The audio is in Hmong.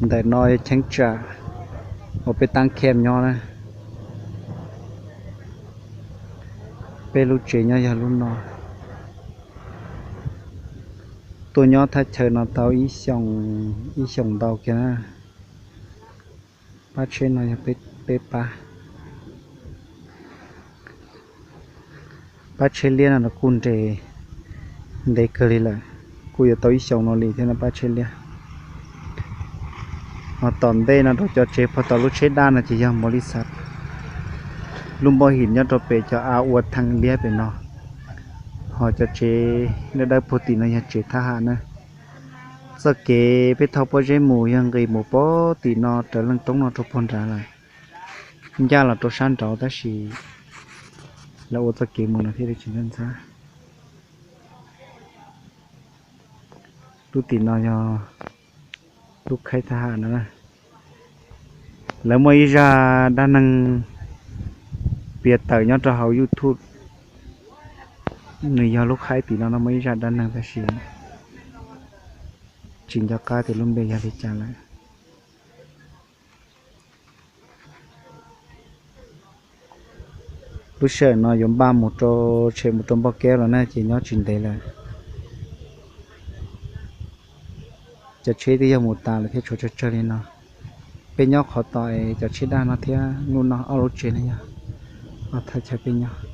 Ntawm no yog cheeb tsam uas peb tab khem nyob na. Peb lub tsev nyob yog lub no. Tuaj nyob thaj chaw no tau ib xyoos, ib xyoos ntau kiag na. Pab tsheb no yog peb pab. Pab tsheb liab no los kuj nres ntev kawg li lawm, kuj yuav tau ib xyoos no li thiab no pab tsheb liab. Ho tom ntej no rau cov tsev puag tom lub tsheb daj no ces yog npaum li xav lub npoj him nyob rau pem cov av ua theej liab pem no. Ho cov tsev dawb dawb puag tim no yog tsev thab ham na. Txoj kev peb thauj pob zeb mus yog nqis mus puag tim no raws leej roob no rau puag nrad lawm, ncaj los rau sab nraud tab sis lawv ua txoj kev mus no thiaj li tsis ntxhab ntxhab. Lub tim no yog lub khaib thab ham no. Lawv muaj ib zaj dab neeg piav tawm nyob rau hauv YouTube, nws yog lub khaib tim no no muaj ib zaj dab neeg tab sis tsis nco qab tias lub npe yog li cas lawm. Lub sij hawm no yuav npaj mus rau, tshem mus rau Npoj Keb los na ces nyob tsis ntev lawm. Cov tsheb twb yog mus tas lawm thiab tshuav tsawg tsawg li no. Peb nyob qhov tom cov tsheb daj no thiab, nub no ob lub tsev no yog ob thaj chaw peb nyob.